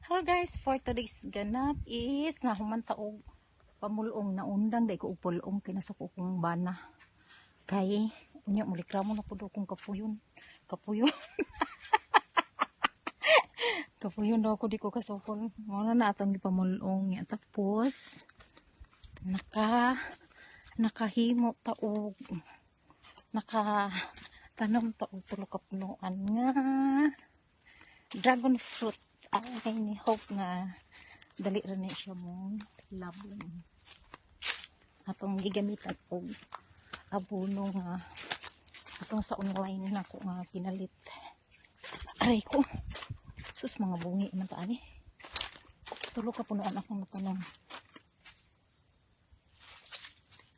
Hello guys, for today's ganap is nahuman ta og pamulong. Naundang dai ko og pulong kay nasa ko kong bana. Kay unya mulikramo na pud akong kapuyon. Kapuyon. Kapuyon daw ako, di ko kasukol. Mao na na atong gipamulong ya. Tapos nakahimo ta og naka tanom ta og tulo ka punuan nga dragon fruit. Ay, ni hope nga dali ra ni siya mo labong. Atong gigamitan og abono nga atong sa online nako nga pinalit. Aray ko. Sus, mga bungi man ta ani. Tulo ka punuan akong natanom.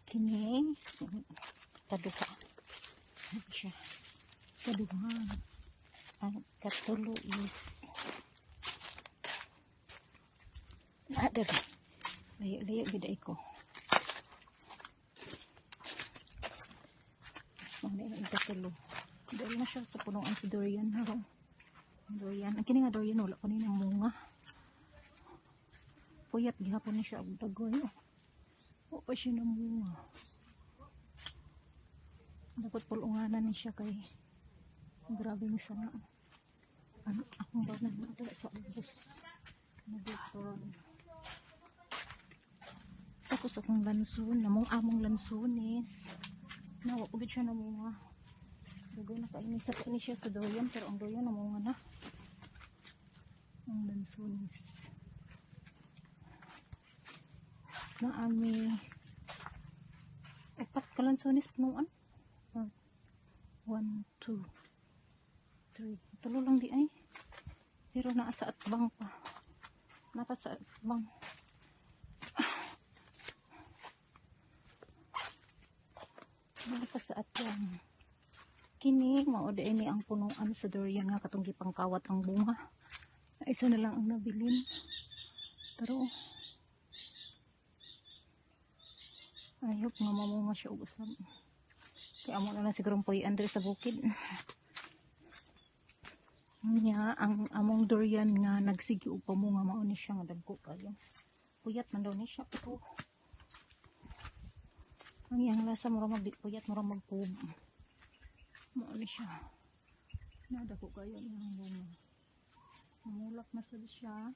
Kini kaduha. Ano siya? Kaduha. Ang katulo is ah, dere. Layo-layo gid ko. Ano ang katulo? Dali na siya sa punuan si durian. Ha? Durian. Ang kini nga durian, wala pa ni ng munga. Puyat gihapon ni siya og dagoy. Oh. Wa pa siya ng munga. Dapat pulunganan ni siya kay grabe ni sana. Ano akong bana na sa ubos. Nabutol. Tapos akong lansun, namong among lansunis. Nawa po gid siya namunga. Dugo na kainis sa ni siya sa durian, pero ang durian namunga na. Ang lansunis. Na ami upat ka lansunis punuan. One, two, three. Tulo lang di ay. Pero naa sa atbang pa. Napa sa atbang. Naa pa sa atbang. Kini mao di ni ang punuan sa durian nga katong gipangkawat ang bunga. Isa na lang ang nabilin. Pero I hope nga mamunga siya og usab. Kaya amo na lang siguro puy-an diri sa bukid. Nya ang among durian nga nagsige og pamunga, mao ni siya nga dagko kayo. Puyat man daw ni siya pero ang iyang lasa mura mag puyat, mura magpub. Mao ni siya. Nadako kayo iyang bunga. Namulak na sad siya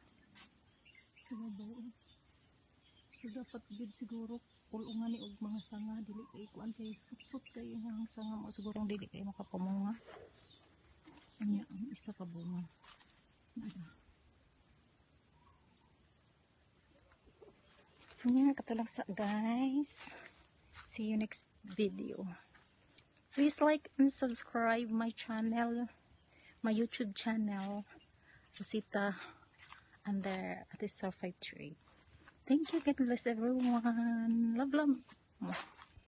sa babaw. So dapat gid siguro pulungan ni og mga sanga, dili kay kuan, kay sutsut kay ang sanga mo, siguro dili kay makapamunga. Anya ang isa ka bunga. Nada. Anya katulang sa guys. See you next video. Please like and subscribe my channel, my YouTube channel, Rosita under Atisa 53. Thank you. God bless everyone. Love, love.